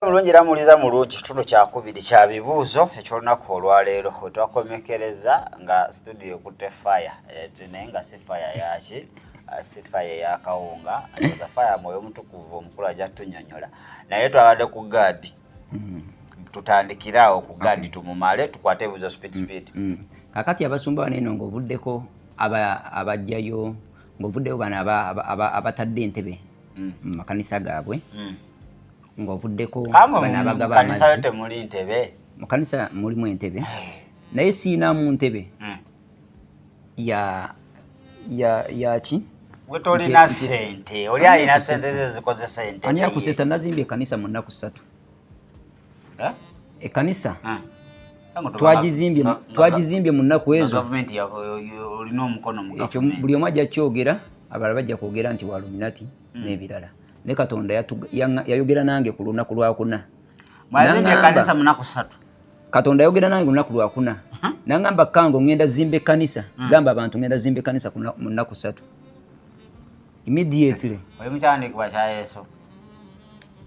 Mulungi era muwuliza mulungi, kitundu kyakubiri kya bibuuzo eky'olunaku olwaleero wetwakomekereza nga studio ekutte fire, naye nga si fire yaki, si fire eyakawunga, ndowooza fire mwoyo omutukuvu omukulu ajja tunyonyola. Naye twabadde ku Gaadi. Tutandikire awo ku Gaadi, tumumale tukwate ebibuuzo speed speed. Kakati abasumba bano eno, ng'ovuddeko abajjayo, ng'ovuddeyo bano abatadde entebe mu makanisa gaabwe, ng'ovuddeko Kamwe bano mu abagaba kanisa yo amazzi. Temuli ntebe? Mu kanisa mulimu entebe, naye siinamu ntebe ya ki. Gwe tolina sente, oli alina Ani sente akusesa? ze zikozesa entebe Ani ye. akusesa? Nazimbye ekkanisa mu nnaku 3. Eh? Ekkanisa Ah. twagizimbye mu nnaku Nga ezo. Gavumenti olina omukono mu Ekyo gavumenti. buli omu ajja kyogera, abalala bajja kwogera nti wa Illuminati n'ebirala, ne Katonda yayogera nange ku lunaku lwakuna. Mwazimbye ekkanisa mu nnaku 3? Katonda yayogera nange ku lunaku lwakuna, nangamba, "Kango, ngenda zimba ekkanisa. Gamba abantu ngenda zimba ekkanisa mu nnaku 3." Immediately. Oli mukyawandiikibwa kya Yesu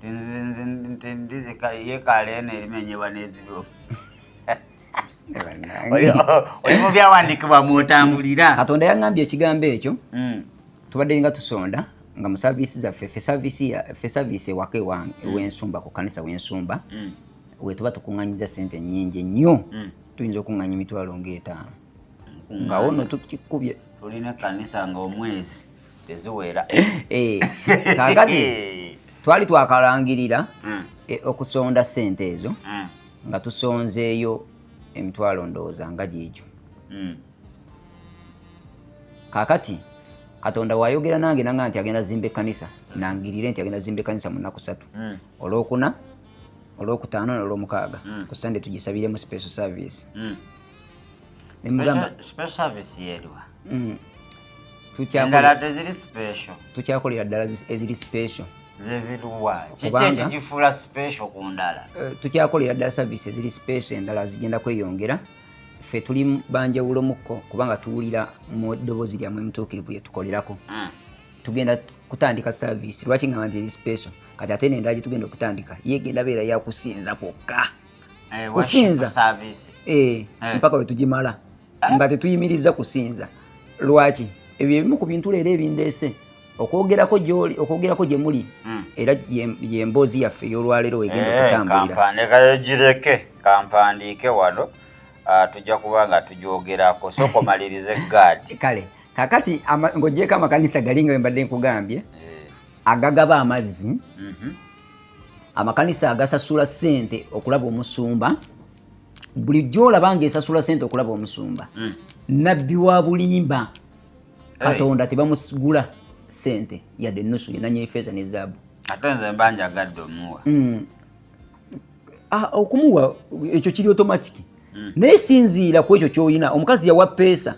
nti nti yeekaala eno erimenyebwa n'ezibu. Oli mu byawandiikibwa mwotambulira. Katonda yaŋŋambye ekigambo ekyo. Tubadde nga tusonda nga mu service zaffe, ffe service ffe service ewaka ewange ew'ensumba, ku kanisa w'ensumba, wetuba tukuŋŋanyiza sente nnyingi ennyo, tuyinza okuŋŋanya emitwalo ng'etaano, nga wono tukikubye. Tulina ekkanisa nga omwezi teziwera. Eh, kaakati twali twakalangirira okusonda sente ezo, nga tusonzeeyo emitwalo ndowooza nga giigyo. Kaakati Katonda wayogera nange nanga nti agenda zimba ekkanisa, nangirire nti agenda zimba ekkanisa mu nnaku 3, olwokuna, olwokutaano n'olwomukaaga, ku Sande tugisabiremu special service. Nemugamba Special service yeriwa? Tukyakola Endala teziri special? Tukyakolera ddala eziri special. Zeziruwa? Kiki ekigifuula special ku ndala? Eh, tukyakolera ddala service eziri special, endala zigenda kweyongera. Ffe tuli banjawulo mukko kubanga tuwulira mu ddoboozi lyammwe emutuukirivu yetukolerako. Tugenda kutandika service. Lwaki ngamba nti eri special kati, ate nendala gyetugenda okutandika yegenda beera yakusinza kwokka? Eh, Kusinza. Worship service. Eh, Eh. mpaka wetugimala nga tetuyimiriza kusinza. Lwaki? Ebyo ebimu ku bintu leero ebindeese okwogerako gyoli, okwogerako gye muli, era ye mboozi yaffe ey'olwaleero wegenda Eh, okutambulira. Kampandika gireke, kampandiike wano. Ah, tujja kuba nga tugyogerako. Sooka omalirize Gaadi. Kale kakati ng'ogyeko amakanisa gali nga bwe mbadde nkugambye, agagaba amazzi, amakanisa agasasula ssente okulaba omusumba, bulijjo olaba ng'esasula ssente okulaba omusumba, nabbi wa bulimba. Katonda tebamusigula ssente yadde ennusu, yenanyini feeza ne zaabu. Ate nze mba njagadde omuwa. Ah, okumuwa ekyo kiri automatic, naye sinziira ku ekyo kyolina. Omukazi yawa peesa.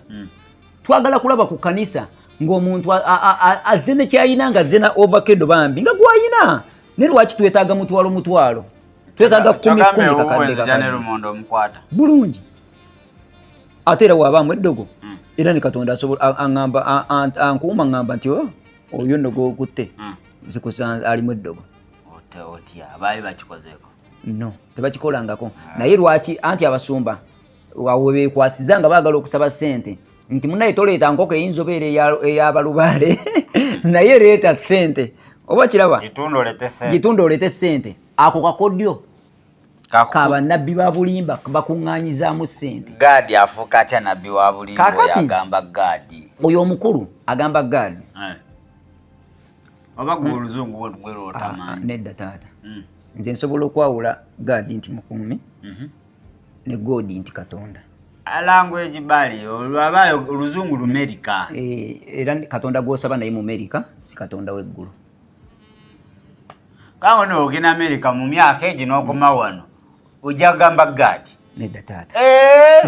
Twagala kulaba ku kanisa ng'omuntu azze ne kyayina, nga azze na avocado bambi nga gwayina. Naye lwaki twetaaga mutwalo mutwalo? Twetaaga kumi kumi, kakadde nzija ne kakadde. Lumondo omukwata. Bulungi. Ate era waabaamu eddogo, era ne Katonda asobola aŋŋamba ankuuma, ŋŋamba nti, "Oh, oyo nno gwokutte zikusanze alimu eddogo." Otya baali bakikozeeko? No, tebakikolangako. Naye lwaki? Anti abasumba awo bekwasiza nga baagala okusaba ssente nti, "Munaye, toleeta nkoko, eyinza obeera ey'abalubaale, naye leeta ssente." Oba kiraba? Gitunde olete sente. Gitunde olete ssente. Ako kakodyo kabannabbi ba bulimba, bakuŋŋaanyizaamu ssente. Gaadi afuuka atya nabbi wa bulimba? Oyo Kaakati agamba Gaadi. Oyo omukulu agamba Gaadi. Eh. Oba gwe oluzungu gwe Ah, ah, lwotamanyi? Nedda taata. Nze nsobola okwawula Gaadi nti mukuumi ne God nti Katonda. Language bali olwaba oluzungu lumerika. Eh, era Katonda gwosaba naye mu Amerika si Katonda w'eggulu. Kango no ogenda Amerika mu myaka egyo n'okoma wano ojja kugamba Gaadi? Nedda taata. Eh,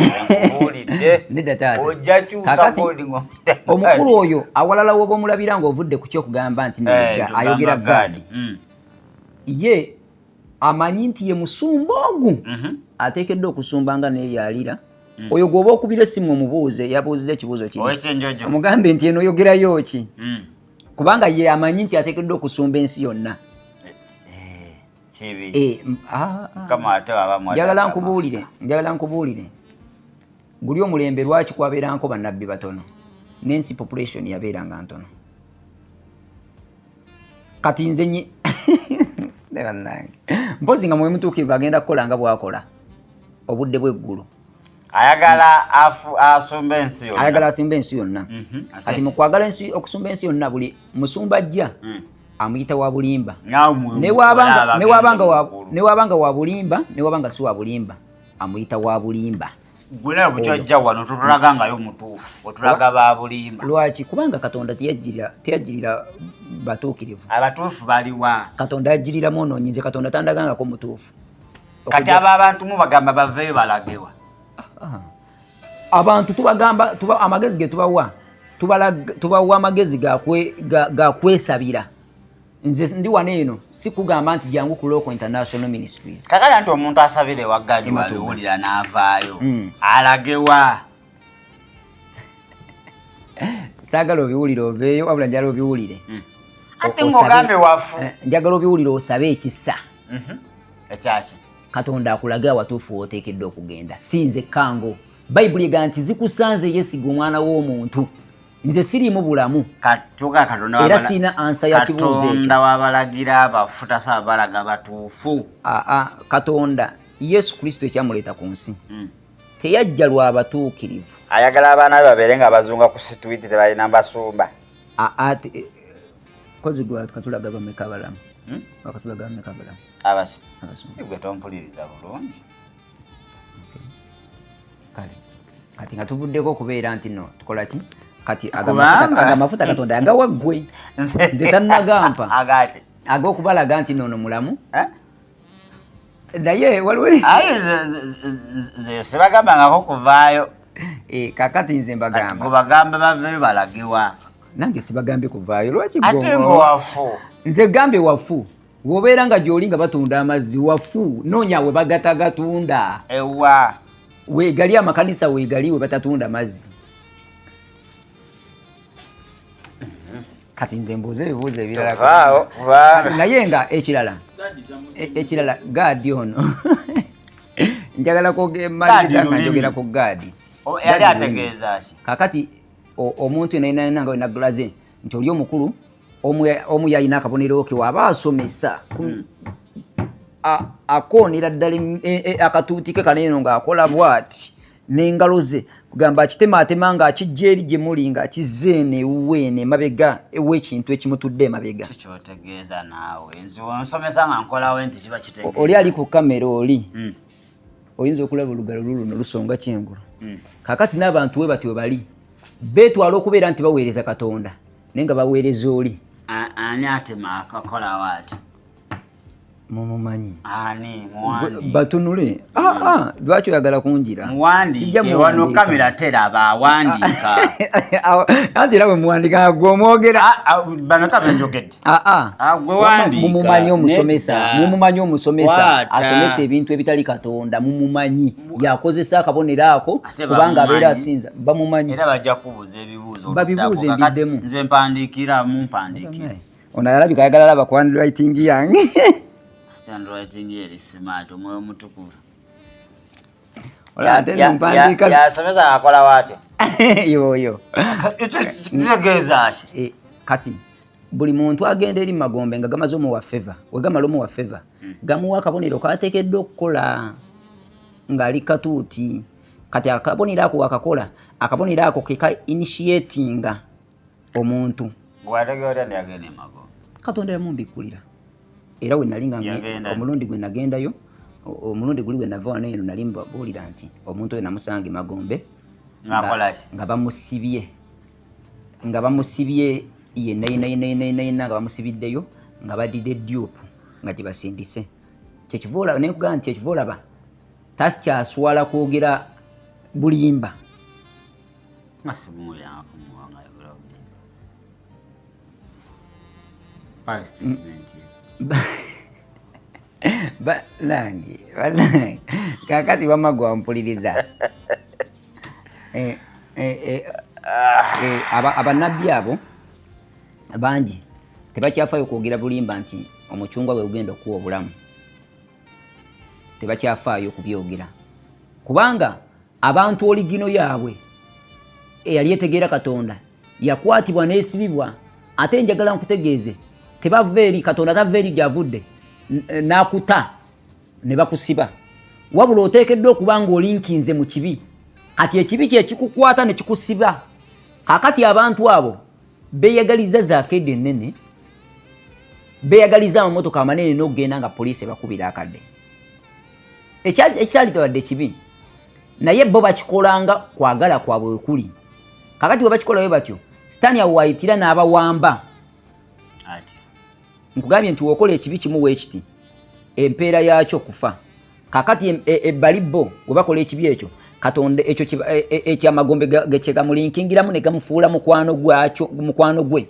nkubuulidde. Nedda taata. Ojja kyusa Kaakati, kodi ng'omuyita omukulu Gaadi. oyo awalala woba omulabira ng'ovudde ku kyokugamba nti Eh, nega tugamba ayogera Gaadi, ye amanyi nti ye musumba ogu ateekeddwa okusumba nga neyalira. Oyo gwoba okubira essimu omubuuze, yabuuziza ekibuuzo kiri, Owekyenjojo. omugambe nti eno oyogerayo ki, kubanga ye amanyi nti ateekeddwa okusumba ensi yonna. Eh, Kibi. Eh, Mukama ate waba mwadde Njagala amafuta. nkubuulire, njagala nkubuulire. Guli omulembe lwaki kwabeeranko bannabbi batono n'ensi population yabeeranga ntono. Kati nze nyi ne bannange, mpozi nga mwe mutuukirivu agenda kukola nga bw'akola obudde bw'eggulu. Ayagala asumba ensi yonna. Ayagala asumba ensi yonna. Kati mu kwagala ensi, okusumba ensi yonna, buli musumba ajja amuyita wa bulimba. Naawe mwe Ne mukola wabanga, ne abagenzi wabanga wa, mu ggulu. ne wabanga wa bulimba, ne wabanga si wa bulimba, amuyita wa bulimba. Gwe nawe bukyajja wano totulaga ngayo mutuufu, otulaga ba bulimba. Lwaki? Kubanga Katonda teyajjirira batuukirivu. Abatuufu baliwa? Katonda yajjirira mwonoonyi. Nze Katonda tandagangako mutuufu. Kati abo abantu mubagamba baveeyo balagewa? Abantu tubagamba, amagezi ge tubawa, tubawa amagezi ga kwesabira. Nze ndi wano eno si kugamba nti jangu ku Local International Ministries. Kakati nti omuntu asabira ewa Gadi Ematuga. wabiwulira n'avaayo. Alagewa? Saagala obiwulire oveeyo, wabula njagala obiwulire. Ate ng'ogambe wafu. Njagala obiwulire osabe ekisa. Ekyaki? Katonda akulage awatuufu w'oteekeddwa okugenda. Si nze kango. Bayibuli egamba nti zikusanze yeesiga omwana w'omuntu. Nze siriimu bulamu. Katuka Katonda Era sirina ansa ya kibuuzo ekyo. Katonda wabalagira abafu tasaba balaga batuufu. Aa, Katonda Yesu Kristo ekyamuleeta ku nsi. Teyajja lwa batuukirivu. Ayagala abaana be babeere nga bazunga ku situwiti tebalina mbasumba. Aa, kozi gwe katulaga bameka abalamu? Bakatulaga bameka abalamu? Abaki? Abasumba. Gwe tompuliriza bulungi. Okay. Kale. Kati nga tuvuddeko okubeera nti no tukola ki? Kati Kubanga aga mafuta Katonda yagawa ggwe. Nze tannagampa. Agaki? Ag'okubalaga nti noono mulamu. Eh? Naye waliwo Aye, nze sibagambangako kuvaayo. Kakati nze mbagamba. Kati gwe bagamba baveeyo balagewa. Nange sibagambye kuvaayo. Lwaki Ate gwe ng'owafu? Nze gambye wafu. Bw'obeera nga gy'oli nga batunda amazzi wafu, noonya we bagatagatunda. Ewa. Weegali amakanisa weegali we batatunda mazzi. Kati nze mbuuze ebibuuzo ebirala. Tuvaawo, kubanga. Naye nga ekirala Gaadi ono. Njagala maliriza nga Gaadi njogera lulimi. ku Gaadi. Yali Gaadi lulimi. ategeeza ki? Kaakati omuntu yenna yenna yenna nga wenagulaze nti oli omukulu, omu yalina akabonero ke waba asomesa, akoonera ddala akatuuti ke kano eno ng'akola bw'ati n'engalo ze, kugamba akitemaatema ng'akijja eri gye muli ng'akizza eno ewuwe eno emabega ew'ekintu ekimutudde emabega. Ki ky'otegeeza naawe? Nze onsomesa nga nkolawo nti kiba kitegeeza. Oli ali ku kamera oli. Oyinza okulaba olugalo luluno lusonga kyengulu. Kaakati n'abantu we batyo bali beetwala okubeera nti baweereza Katonda naye nga baweereza oli. Ani atema akakolawo ati? Mumumanyi. Ani? Muwandiike. Batunule. Lwaki oyagala kunjira? Muwandiike, Sijja wano muwandiika. kamera teraba, awandiika. Anti era bwe muwandiika gwe omwogera. Bameka be njogedde? Gwe Wamma wandiika. mumumanyi omusomesa. Nedda. Mumumanyi omusomesa. Kwata. Asomesa ebintu ebitali Katonda, mumumanyi. Yakozesa akabonero ako Ate kubanga abeera bamumanyi. asinza. Bamumanyi. Era bajja kubuuza ebibuuzo Babibuuze oluddako. Kakati mbiddemu. nze mpandiikira, mumpandiikire. Ono alabika ayagala alaba ku handwriting yange. Handwriting eri smart, omwoyo mutukuvu. Olaba ate nze mpandiika Yasomesa akola waatyo. Yoyo. Ekyo kitegeeza ki? Kati buli muntu agenda eri magombe nga gamaze omuwa favor, we gamala omuwa favor, gamuwa akabonero k'ateekeddwa okukola ng'ali katuuti. Kati akabonero ako wakakola, akabonero ako ke ka initiatinga omuntu. Gwategeera otya nti yagenda e magombe? Katonda yamumbikkulira. Era we nali nga Yagenda. omulundi gwe nagendayo, omulundi guli gwe nava wano eno nali mbabuulira nti omuntu oyo namusanga e magombe Ng'akola ki? nga bamusibye. Nga bamusibye yenna yenna yenna yenna yenna yenna nga bamusibiddeyo nga badidde dupe nga gye basindise. Kyekiva olaba, ne nkugamba nti kyekiva olaba takyaswala kwogera bulimba. Nga simuwuliranga kumuwa nga ayogera bulimba. Five statement ye. Banange, banange. Kaakati wamma gwe wampuliriza. Abannabbi abo bangi tebakyafayo kwogera bulimba nti omucungwa gwe gugenda okuwa obulamu. Tebakyafaayo kubyogera kubanga abantu oligino yaabwe eyali etegeera Katonda yakwatibwa n'esibibwa. Ate njagala nkutegeeze, tebava eri Katonda, tava eri gyavudde n'akuta ne bakusiba, wabula oteekeddwa okuba ng'olinkinze mu kibi. Kati ekibi kye kikukwata ne kikusiba. Kakati abantu abo beeyagaliza zaakedi ennene, beeyagaliza amamotoka amanene n'okugenda nga poliisi ebakubira akadde. Ekyali tebadde kibi, naye bo bakikolanga kwagala kwabwe wekuli. Kakati bwe bakikola bwe batyo, Sitaani awo waayitira n'abawamba. Nkugambye nti wokola ekibi kimu weekiti, empeera yaakyo kufa. Kakati ebbali bo bwe bakola ekibi ekyo, Katonda ekyo ekyamagombe kyegamulinkingiramu ne gamufuula mukwano gwakyo, mukwano gwe,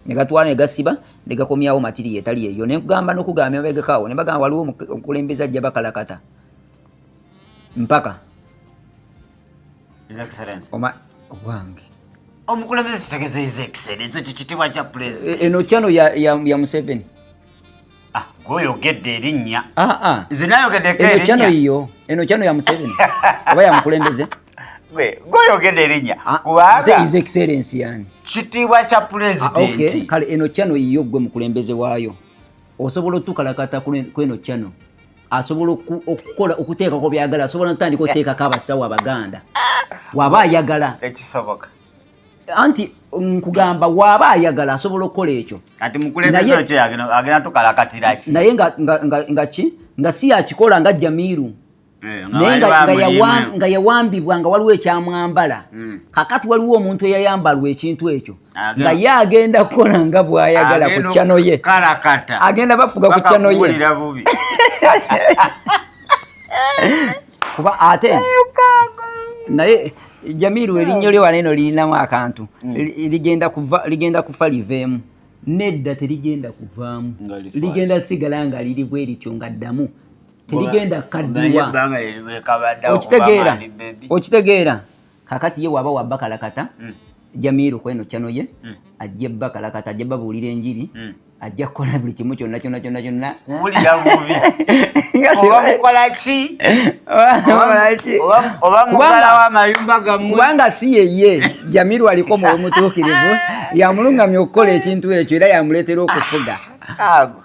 ne gatwala ne gasiba ne gakomyawo matiri etali eyo. Ne nkugamba n'okugamba emabegekaawo ne bagamba waliwo omukulembeze ajja bakalakata mpaka His Excellency. Oma wange. Omukulembeze kitegeeza His Excellency, ekyo kitibwa kya president. Eno channel ya Museveni. Ah, gwoyogedde erinnya. Ah, ah. Nze nayogeddeko Eno erinnya. channel yiyo. Eno channel ya Museveni. Oba ya mukulembeze. Gwe gwoyogedde erinnya. Ah, ate Kubanga His Excellency yani. Kitiibwa kya Ah, okay. president. Kale eno channel yiyo, gwe mukulembeze waayo. Osobola otukalakata kweno channel. Asobola okukola okuteekako byagala, asobola n'otandika oteekako abasawo Abaganda. Waba ayagala. Tekisoboka. Anti nkugamba waba ayagala asobola okukola ekyo. Kati mukulembeze okyo agenda tukalakatira ki? Naye nga ki? Nga si yakikola nga Jamiru. Nga Naye bali bamulimu. nga yawambibwa, nga waliwo ekyamwambala. Kakati waliwo omuntu eyayambalwa ekintu ekyo. Nga ye agenda kukola nga bw'ayagala ku Agenda channel ye. okukalakata. Agenda bafuga ku Paka channel ye. kuwulira bubi. Kuba ate naye Jamiru erinnyo lye wano eno lirinamu akantu. Ligenda kufa liveemu. Nedda, terigenda kuvaamu. Nga lifa. Ligenda sigala nga liri bwe lityo nga ddamu. Terigenda kaddiwa. Ebbanga lye kabadde Okitegeera? okuva nga ndi baby. Okitegeera? Kakati ye waba wabakalakata, Jamiru kweno channel ye, ajja bakalakata, ajja babuulira enjiri, ajja kukola buli kimu kyonna kyonna kyonna kyonna. Kuwulira bubi. Nga Oba mukola ki? Oba mukola ki? Oba mugalawo amayumba gammwe. Kubanga si yeye, Jamiru aliko mwoyo mutuukirivu, yamulungamya okukola ekintu ekyo era yamuleetera okufuga. Ago.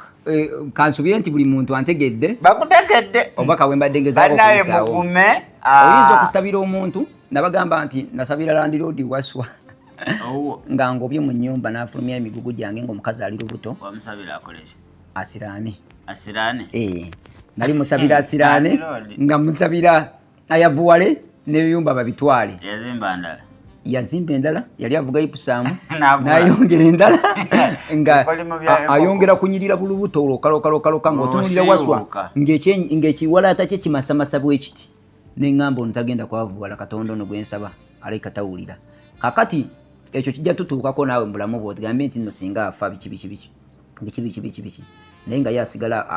Kansubire nti buli muntu antegedde. Bakutegedde. Obubaka bwe mbadde ngezaako Bannaye okuyisaawo. mugume. Oyinza okusabira omuntu, nabagamba nti nasabira landlord Waswa. Owuwo. Nga ngobye mu nnyumba n'afulumya emigugu gyange ng'omukazi ali lubuto. Wamusabira akole ki? Asiraane. Asiraane? Nali musabira asiraane, Landlord. nga musabira ayavuwale n'ebiyumba babitwale. Yazimba ndala. Yazimba endala, yali avuga Ipsum, N'agula. n'ayongera endala, nga Ekolimu bya enkoko. ayongera kunyirira bulubuto olwo kalokaloka ng'otunuulira Waswa, Osiiwuuka. ng'ekiwalaata kye kimasamasa bwe kiti. Ne ŋŋamba ono tagenda kwavuwala, Katonda ono gwe nsaba alabika tawulira. Kakati ekyo kijja tutuukako naawe mu bulamu bwo, ogambe nti nno singa afa biki biki biki biki biki biki biki, naye nga ye asigala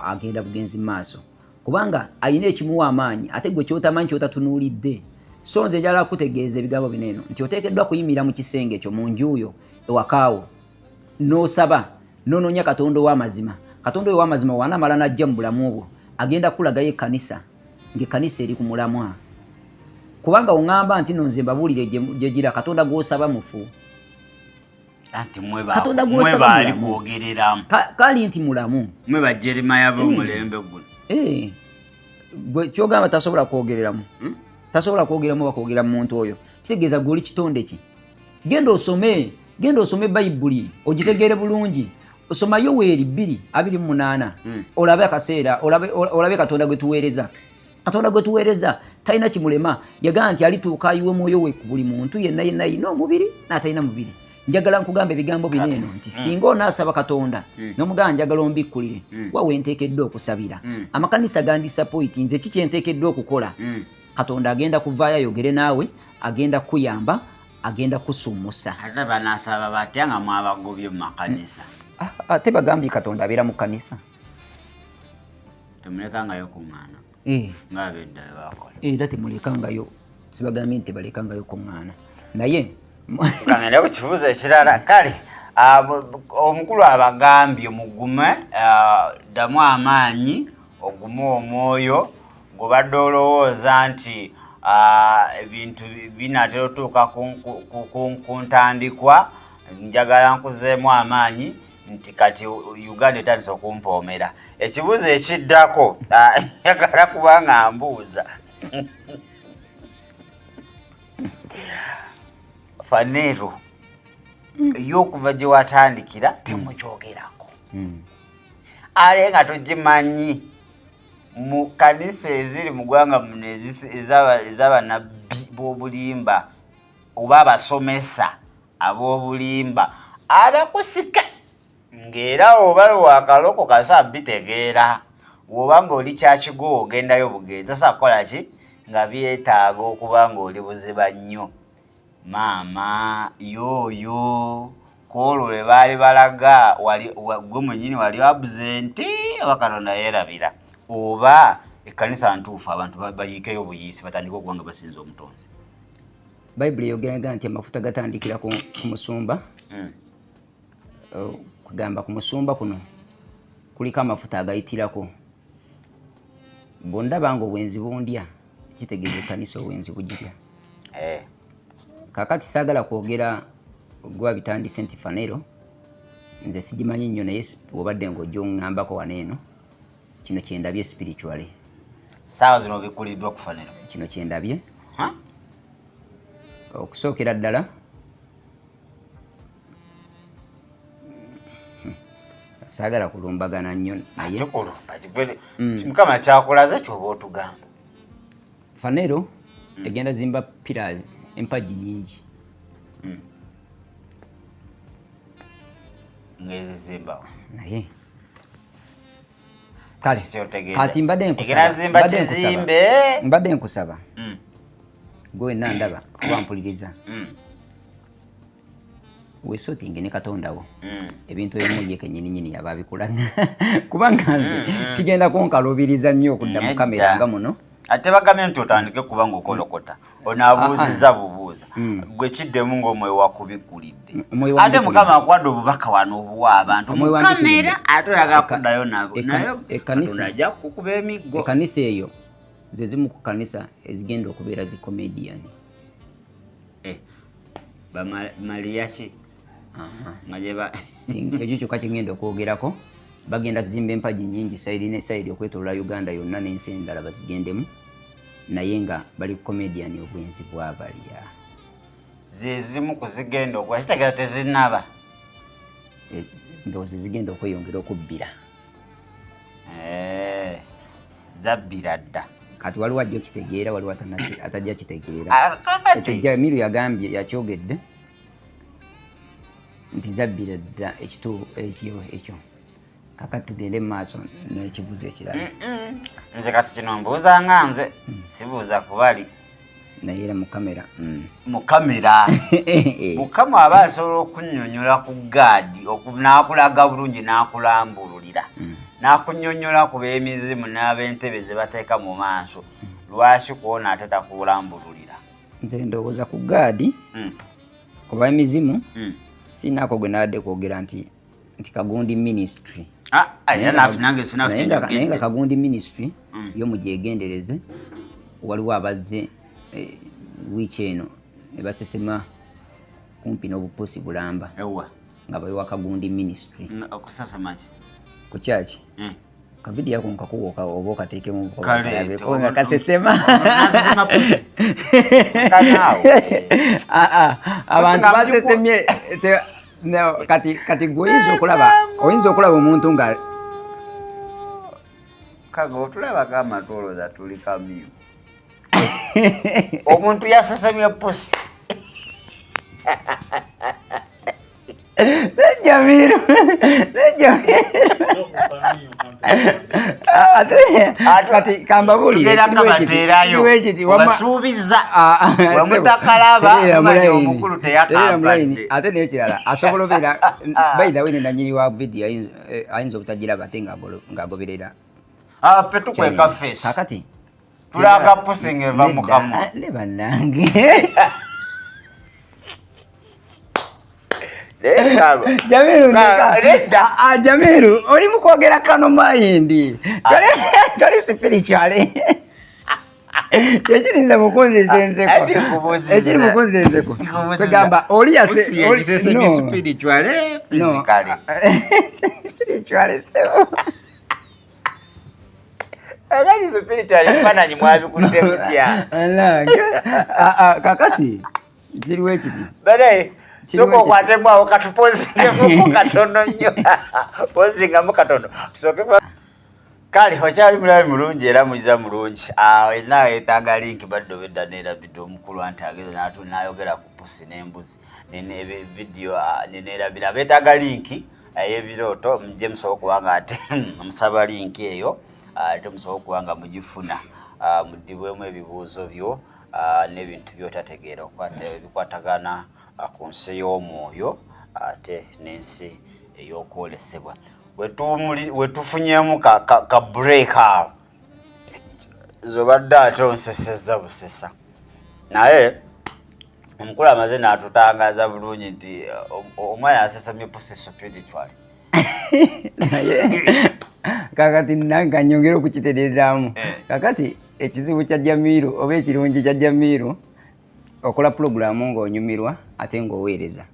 agenda bugenzi mu maaso kubanga alina ekimuwa amaanyi, ate gwe kyotamanyi kyotatunuulidde. So nze njagala kukutegeeza ebigambo bino eno nti oteekeddwa kuyimirira mu kisenge ekyo mu nju yo ewakaawo n'osaba n'onoonya Katonda ow'amazima. Katonda oyo ow'amazima w'anaamala n'ajja mu bulamu bwo, agenda kukulagayo ekkanisa, ng'ekkanisa eri ku mulamwa. Kubanga oŋŋamba nti nno nze mbabuulire gye gira, Katonda gw'osaba mufu. Anti mwe Katonda mwe gw'osaba baali mulamu. kwogereramu. Kali nti mulamu. Mwe ba Jeremiah b'omulembe guno. Gwe ky'ogamba tasobola kwogereramu. Tasobola kwogereramu oba kwogera mu muntu oyo. Kitegeeza gwe oli kitonde ki? Genda osome, genda osome Bayibuli, ogitegeere bulungi. Osoma Yoweeri bbiri abiri mu munaana. Olabe akaseera, olabe Katonda gwe tuweereza. Katonda gwe tuweereza talina kimulema. Yagamba nti alituuka ayiwe mwoyo we ku buli muntu yenna yenna alina omubiri n'atalina mubiri. Njagala nkugamba ebigambo bino eno nti singa onaasaba Katonda n'omugamba njagala ombikkulire, wa we nteekeddwa okusabira. Amakanisa gandisappointi, nze ki kye nteekeddwa okukola? Katonda agenda kuvaayo ayogere naawe, agenda kukuyamba, agenda kusummusa. Ate banaasaba batya nga mwabagobye mu makanisa? Ate bagambye Katonda abeera mu kkanisa. Temulekangayo kuŋŋaana. Ng'ab'edda bwe bakola. Era temulekangayo, sibagambye nti tebalekangayo kuŋŋaana. Naye Kangende ku kibuuzo ekirala. Kale, omukulu abagambye mugume, ddamu amaanyi, Ogumu omwoyo gw'obadde olowooza nti ebintu binaatera otuuka ku ntandikwa, njagala nkuzeemu amaanyi nti kati Uganda etandise okumpoomera. Ekibuuzo ekiddako njagala kuba nga mbuuza Phaneroo ey'okuva gye watandikira temukyogerako, ale nga togimanyi mu kanisa eziri mu ggwanga muno ez'abanabbi b'obulimba oba abasomesa ab'obulimba abakusika, ng'era oba wakaloko kasa bitegeera, bw'oba ng'oli kyakigo ogendayo bugenzi osobola kukola ki nga byetaaga okuba ng'oli buziba nnyo. Maama yooyo kwolwo lwe baali balaga gwe mwennyini wali absent oba Katonda yeerabira oba ekkanisa ntuufu abantu bayiikeyo obuyiisi batandike okuba nga basinza omutonzi. Bayibuli eyogeraga nti amafuta gatandikira ku musumba. Kugamba ku musumba kuno kuliko amafuta agayitirako. Bw'ondaba nga obwenzi bundya, kitegeeza ekkanisa obwenzi bugirya. Kaakati saagala kwogera gwa bitandise nti Phaneroo nze sigimanyi nnyo, naye bw'obadde ng'ojja oŋŋambako wano eno, kino kye ndabye spiritually. Saawa zino obikkuliddwa ku Phaneroo? Kino kye ndabye. Okusookera ddala saagala kulumbagana nnyo, naye Ate kulumba Mukama kyakulaze ky'oba otugamba. Phaneroo egenda zimba pillars, empagi nyingi. Ng'ezizimbawo. Naye kale Kyotegeeza. Kati mbadde nkusaba, Egenda zimba mbadde nkusaba. kizimbe. Mbadde nkusaba gwe wenna ndaba kuba mpuliriza, weesootinge ne Katonda wo. Ebintu ebimu ye kennyini nnyini yaba abikola, kubanga nze kigenda kunkalubiriza nnyo okudda mu Nedda. kamera nga muno. Ate bagambye nti otandike kuba ng'okolokota, onaabuuziza bubuuza. Gwe kiddemu ng'omwoyo wakubikkulidde. Omwoyo Ate wambikkulidde. Mukama akuwadde obubaka wano obuwa abantu mu Omwoyo wambikkulidde. kamera, ate oyagala kuddayo nabo, naye ekkanisa Katonda ajja kukuba emiggo. Ekkanisa eyo ze zimu ku kanisa ezigenda okubeera zi comedian. Mariya ki? Nga gye Ekyo kyokka kye ngenda okwogerako. Bagenda zimba empagi nnyingi side ne side okwetooloola Uganda yonna n'ensi endala bazigendemu, naye nga bali ku comedian, obwenzi bwabalya. Ze zimu ku zigenda okuba, kitegeeza tezinnaba. Ndowooza zigenda okweyongera okubbira. Zabbira dda. Kati waliwo ajja okitegeera, waliwo atajja kitegeera. Kakati. Ekyo Jamiru yagambye, yakyogedde nti zabbira dda ekyo ekyo. Kakati tugende mu maaso n'ekibuuzo ekirala. Nze kati kino mbuuza nga nze sibuuza kubali. Naye era mu kamera. Mu kamera. Mukama aba asobola okunnyonnyola ku gaadi, n'akulaga bulungi, n'akulambululira. N'akunnyonnyola ku b'emizimu n'ab'entebe ze bateeka mu maaso. Lwaki kwona ate takulambululira? Nze ndowooza ku gaadi, ku b'emizimu, sinaako gwe naadde kwogera nti Kagundi Ministry. Era nange sina Naye nga kyengedde. Kagundi Ministry yo mugyegendereze, waliwo abazze wiiki eno ne basesema kumpi n'obupusi bulamba. Ewa. Nga bayiwa Kagundi Ministry. Okusasema ki? Ku kyaki? Kavidiyo ako nkakuwa oba okateekemu Kale, okalabeko nga kasesema. Nasesema pusi. Kanaawe. Abantu Pusi nga basesemye, no, kati gwe oyinza okulaba omuntu nga Kaga otulabako amatolooza tuli kamyu. Omuntu yasesemye pusi. Jamiru, Jamiru. Ate kati kambabuulire, Tubeera kiriwo nga ekiti, bateerayo. kiriwo ekiti, wamma Obasuubiza. Sebo, Wemutakalaba, tereera mumanya mulayini. omukulu Tereera mulayini. teyakampadde. Ate n'ekirala, asobola obeera, by the way, ne nannyini wa video ayinza obutagiraba ate ng'agoberera. Ffe tukweka face. Kaakati, Tulaga pusi ng'eva mu Nedda, kamwa. Ne bannange. Jamiru, ndeka. Nedda. Jamiru, oli mu kwogera kano mayindi. Toli spiritual. Kyekiri mukunzisa enseko. Ekiri mukunzisa enseko. Kwegamba oli yase spiritual physically. Spiritual sebo. Akati spiritual ebifaananyi mwabikutte mutya? Kakati kiriwo ekiti. Bale sooka okwatemu awo katupozingemuko katono nnyo. Pozingamu katono. Tusooke. Kale okyali mulabi mulungi era muyiza mulungi. Wenna yeetaaga link badde obedda neerabidde omukulu anti ageza n'ayogera ku pusi n'embuzi vidiyo neneerabira. Abeetaaga linki ey'ebirooto mujje musobola okuba nga ate musaba linki eyo ate musobola okuba nga mugifuna muddibwemu ebibuuzo byo n'ebintu by'otategeera ebikwatagana ku nsi y'omwoyo ate n'ensi ey'okwolesebwa. Wetufunyemu ka break awo zobadde ate onsesezza busesa, naye omukulu amaze n'atutangaaza bulungi nti omwana asesemye pusi spiritually. Naye kakati nange nyongera okukitereezaamu. Kakati ekizibu kya Jamiru oba ekirungi kya Jamiru, okola pulogulaamu ng'onyumirwa ate ng'oweereza.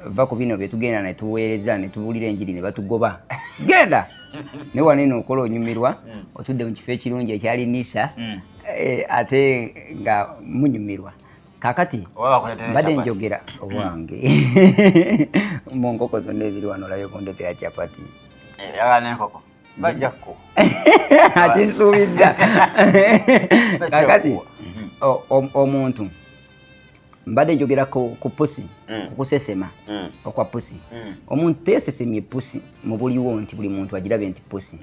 Va ku bino bye tugenda ne tuweereza ne tubuulira enjiri ne batugoba, genda naye wano eno okola onyumirwa, otudde mu kifo ekirungi ekyali nisa ate nga munyumirwa. Kakati mbadde njogera obwange mu nkoko zonna eziri wano olabe kundetera chapati. N'enkoko bajja kukuwa. Akinsuubiza. Kakati omuntu mbadde njogera ku pusi, kukusesema okwa pusi. Omuntu teyasesemye pusi mu buliwo nti buli muntu agirabe nti pusi,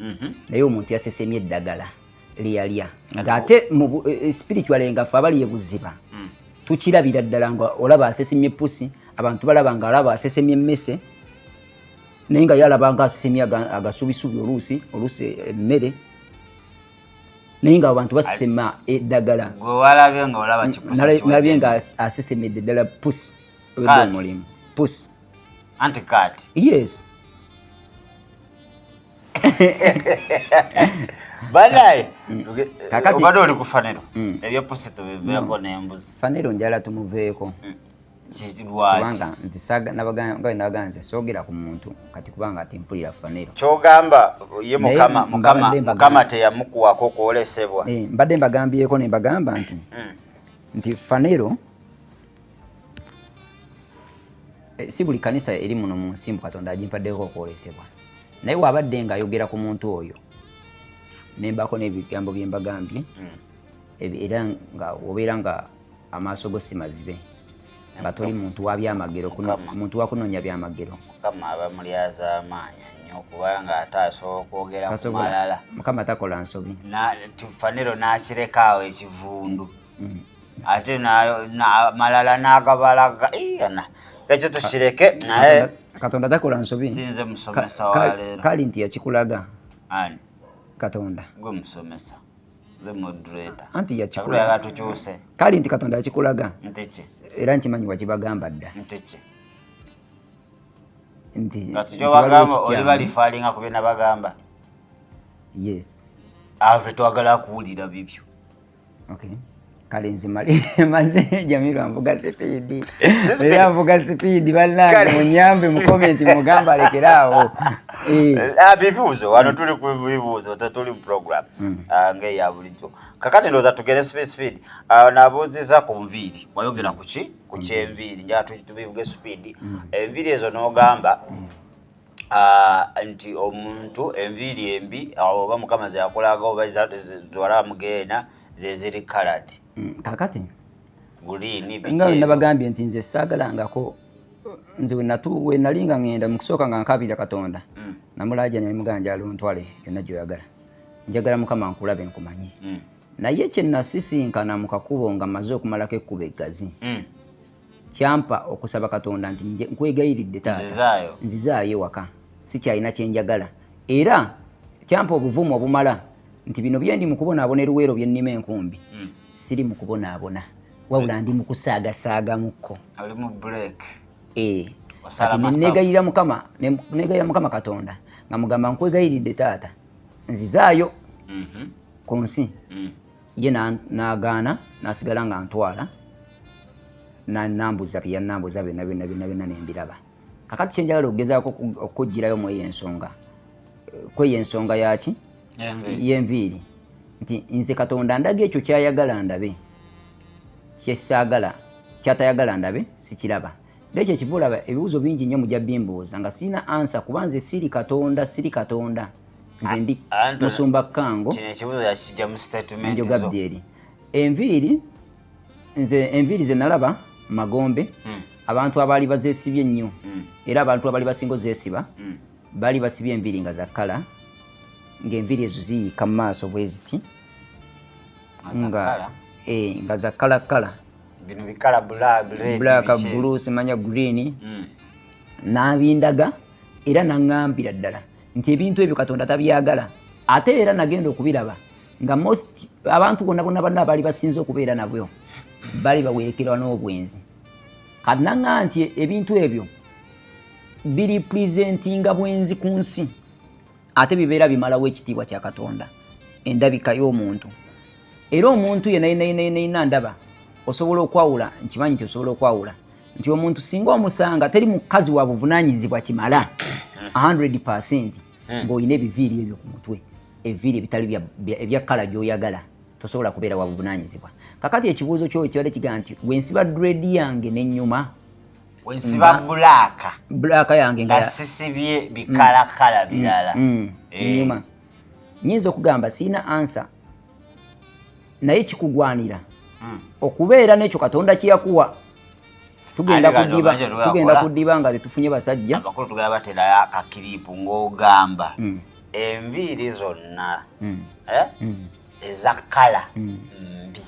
naye omuntu yasesemye eddagala lyeyalya ng'ate spiritual nga ffe abali ebuziba tukirabira ddala nga olaba asesemye pusi. Abantu balaba nga alaba asesemye emmese, naye nga yalaba nga asesemye agasubisubi, oluusi oluusi emmere, naye nga abantu basesema eddagala. Nalabye nga asesemedde ddala pusi omulimu pusi. Anti cat. Yes. Banaye obadde oli ku Fanero, ebyepusi tubiveeko n'embuzi. Fanero njala tumuveeko. Kubanga nze nabagamba nze soogera ku muntu kati kubanga ati mpulira Fanero. Kyogamba ye Mukama teyamukuwako kwolesebwa. Mbadde mbagambyeko ne mbagamba nti nti Fanero si buli kanisa eri muno mu nsi mbu Katonda agimpaddeko okwolesebwa, naye waabadde ng'ayogera ku muntu oyo nembaako n'ebigambo bye mbagambye, era nga obeera nga amaaso go si mazibe, nga toli muntu wa byamagero, muntu wa kunoonya byamagero. Mukama aba mulyazaamaanyi nnyo kubanga ate asobola okwogera ku malala. Mukama takola nsobi. Fanero n'akireka awo ekivundu ate malala n'agabalaga. Ekyo tukireke, naye Katonda takola nsobi. Sinze musomesa wa leero. Kali nti yakikulaga. Ani? Katonda. Gwe musomesa, nze moderator. Anti yakikulaga. Tukyuse. Kali nti Katonda yakikulaga. Nti ki? Era nkimanyi wakibagamba dda. Nti ki? Nti kati kyobagamba oli balifaalinga ku bye nabagamba. Yes. Ave twagala kuwulira bibyo. Okay. Kale nze maze Jamiru anvuga sipiidi, era anvuga sipiidi. Bannange munyambe mu komenti mugamba alekeraawo. Bibuuzo wano, tuli ku bibuuzo, tetuli mu program ng'eya bulijjo. Kakati ndowooza tugere speed speed. Nabuuziza ku nviiri, wayogera ku ki, ku kyenviiri. Njala tubivuge speed. Enviiri ezo n'ogamba nti omuntu enviiri embi oba Mukama zeyakolaga oba zewalaba mugeena zeziri colored. Kakati green. Nga nabagambye nti nze saagalangako, nze we nali nga ŋŋenda mu kusooka nga nkabira Katonda, namulaja nemugamba njala ontwale yonna gyoyagala, njagala Mukama nkulabe nkumanye. Naye kye nasisinkana mu kakubo nga maze okumalako ekkubo eggazi kyampa okusaba Katonda nti nkwegayiridde taata, nzizaayo ewaka, sikyalina kyenjagala. Era kyampa obuvumu obumala nti bino byendi mu kubonaabona eruweero byennima enkumbi, siri mu kubonaabona, wabula ndi mu kusaagasaagamuko. Kati nenegayirira Mukama, negayirira Mukama Katonda nga mugamba nkwegayiridde taata nzizaayo. Ku nsi ye n'agaana n'asigala nga ntwala nambuza bye yannambuza byonna byonna byonna byonna nembiraba. Kakati kyenjagala okugezaako okuggyirayo mu eyo ensonga, kweyo ensonga yaki y'enviiri, nti nze Katonda ndaga ekyo kyayagala ndabe, kyesaagala kyatayagala ndabe sikiraba. Era ekyo ekiva olaba ebibuuzo bingi nnyo mujja bimbuuza nga sirina answer, kuba nze siri Katonda, siri Katonda, nze ndi musumba Kango. Kino ekibuuzo yakijja mu statement zo. Gabriel, enviiri, nze enviiri ze nalaba magombe, abantu abaali bazeesibye ennyo, era abantu abaali basinga ozeesiba, baali basibye enviiri nga za color, ng'enviiri ezo ziyiika mu maaso bwe ziti, nga nga za color color. Bino bi color black, blue, simanya green. N'abindaga era naŋŋambira ddala nti ebintu ebyo Katonda tabyagala. Ate era nagenda okubiraba nga most abantu bonna bonna bonna abaali basinze okubeera nabyo bali bawerekerwa n'obwenzi. Kati naŋŋamba nti ebintu ebyo biri presentinga bwenzi ku nsi, ate bibeera bimalawo ekitiibwa kya Katonda, endabika y'omuntu. Era omuntu yenna yenna yenna yenna yenna ndaba osobola okwawula, nkimanyi nti osobola okwawula nti omuntu singa omusanga teri mukazi wa buvunaanyizibwa kimala 100% ng'olina ebiviiri ebyo ku mutwe, ebiviiri ebitali ebya color gy'oyagala, tosobola kubeera wa buvunaanyizibwa. Kakati ekibuuzo kyoyo kibadde kigaa nti wensiba dread yange n'ennyuma, wensiba black, black yange nga sisibye bi color color birala, ennyuma, nyinza okugamba siina answer, naye kikugwanira okubeera n'ekyo Katonda kyeyakuwa. Tugenda kudiba, tugenda kudiba nga tetufunye basajja. Abakulu tugenda baterayo aka clip ng'ogamba enviiri zonna eza color mbi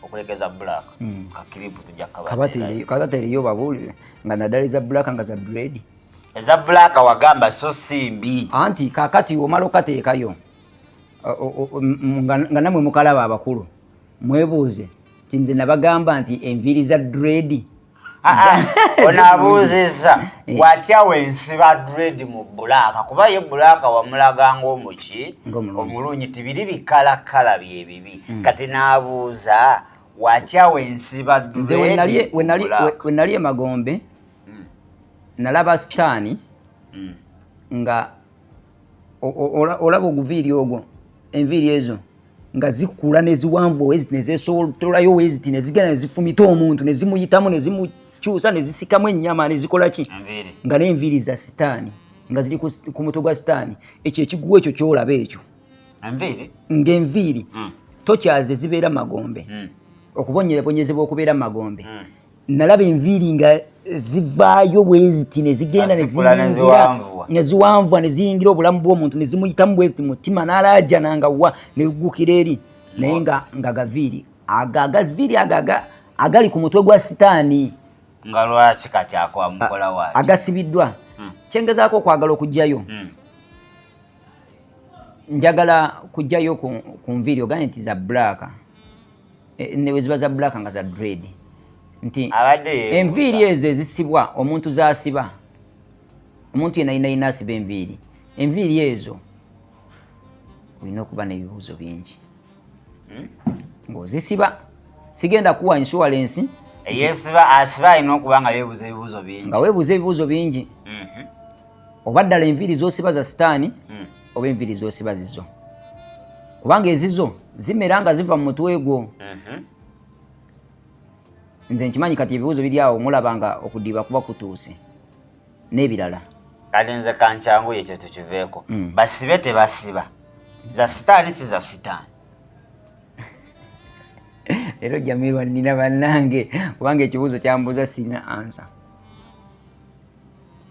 okulekeza black. Ka clip tujja kabateereyo babuulire nga naddala eza black nga za dread. Eza black wagamba so si mbi. Anti kakati omala okateekayo nga namwe mukalaba abakulu mwebuuze ti nze nabagamba nti enviiri za dread. Ono abuuzizza watya wensiba dread mu black, kuba ye black wamulaga ng'omuki omulungi, tibiri bi color color byebibi. Kati n'abuuza watya wensiba dread. We nali emagombe nalaba sitaani nga olaba oguviiri ogwo, enviiri ezo nga zikula neziwanvu weziti nezesotolayo weziti nezigenda nezifumita omuntu nezimuyitamu nezimukyusa nezisikamu ennyama nezikola ki, nga n'enviiri za sitaani nga ziri ku mutwe gwa sitaani. Ekyo ekiguwa ekyo kyolaba ekyo ng'enviiri tokyaze zibeera magombe, okubonyebonyezebwa okubeera magombe. Nalaba enviiri nga zivaayo bweziti nezigenda neziyingira neziwanvuwa neziyingira obulamu bw'omuntu nezimuyitamu bweziti mutima n'alaajana nga wa negugukira eri, naye nga gaviiri aga agaviiri aga agali ku mutwe gwa sitaani. Nga lwaki kati akwamukola waki? Agasibiddwa. Kyengezaako okwagala okugjayo, njagala kugjayo ku nviiri ogambye nti za black, ne ziba za black nga za dread, nti enviiri ezo ezisibwa omuntu zasiba, omuntu yenna yina yina asiba enviiri, enviiri ezo olina okuba n'ebibuuzo bingi ng'ozisiba. Sigenda kuwa insurance. Eyesiba asiba alina okuba nga yeebuuza ebibuuzo bingi. Nga weebuuza ebibuuzo bingi, oba ddala enviiri z'osiba za sitaani oba enviiri z'osiba zizo, kubanga ezizo zimera nga ziva mu mutwe gwo. Nze nkimanyi kati ebibuuzo biri awo, mulaba nga okudiba kuba kutuuse n'ebirala. Kati nze kankyanguye ekyo tukiveeko. Basibe tebasiba, za sitaani si za sitaani? Leero Jamirwa nnina bannange, kubanga ekibuuzo kyambuuza sirina answer,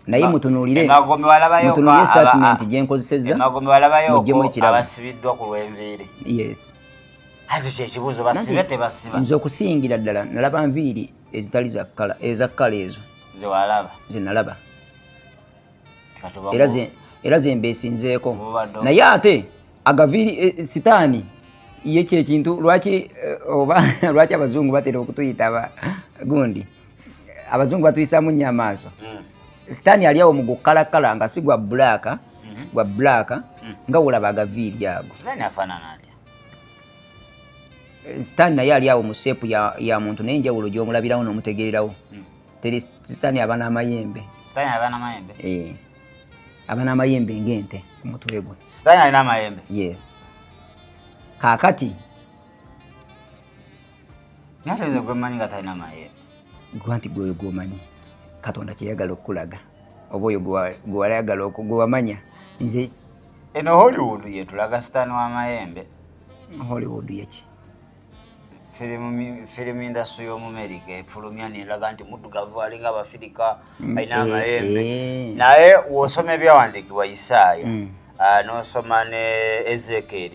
naye mutunuulire mutunuulire statement gye nkozesezza. Emagombe walabayoko abasibiddwa ku lw'enviiri? Yes. Ati kyekibuuzo, basibe tebasiba? Nze okusingira ddala nalaba nviiri ezitali za color, eza color ezo. Ze walaba? Ze nalaba, era ze mbeesinzeeko, naye ate agaviiri sitaani ye kyekintu lwaki oba lwaki abazungu batera okutuyita gundi, abazungu batuyisaamu nnyo amaaso. Sitaani ali awo mu gukalakala nga si gwa black, gwa black. Nga wolaba agaviiri ago. Sitaani afaanana atya? Sitaani naye ali awo mu shape ya muntu, naye enjawulo gy'omulabirawo n'omutegeererawo. Teri sitaani aba n'amayembe. Sitaani aba n'amayembe? Aba n'amayembe ng'ente ku mutwe gwe. Sitaani alina amayembe? Yes. Kaakati Naye ate nze gwe mmanyi nga talina mayembe. Gwe nti gwe gw'omanyi Katonda kyeyagala okukulaga, oba oyo gwe wayagala gwe wamanya. Nze eno Hollywood yetulaga sitaani w'amayembe. Hollywood yeki? Film industry y'Omumerika efulumya nelaga nti muddugavu alinga Abafirika, alina amayembe. Naye w'osoma ebyawandiikibwa Isaaya, n'osoma ne Ezekiel,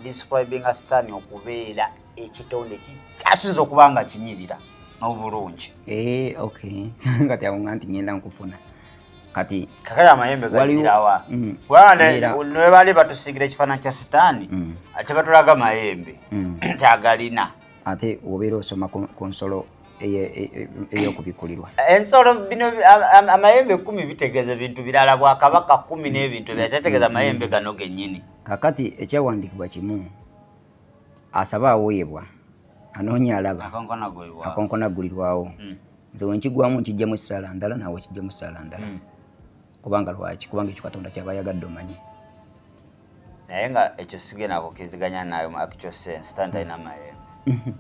describinga sitaani okubeera ekitonde kikyasinza okuba nga kinyirira n'obulungi. Okay. Kati awo nga nti ngenda nkufuna. Kati kakati amayembe gajirawa? Kubanga ne baali batusiigira ekifaananyi kya sitaani, ate batulaga mayembe kyagalina. Ate obeera osoma ku nsolo ey'okubikkulirwa. Ensolo bino amayembe 10 bitegeeza ebintu birala, bwakabaka 10 n'ebintu ebirala, kyategeeza amayembe gano gennyini. Kakati ekyawandiikibwa kimu, asaba aweebwa, anoonya alaba, akonkona aggulirwawo. Nze we nkigwamu nkijjamu essaala ndala, naawe okijjamu essaala ndala. Kubanga lwaki? Kubanga ekyo Katonda kyaba ayagadde omanye. Naye nga ekyo sigenda kukkiriziganya naawe mu actual sense, sitaani talina mayembe.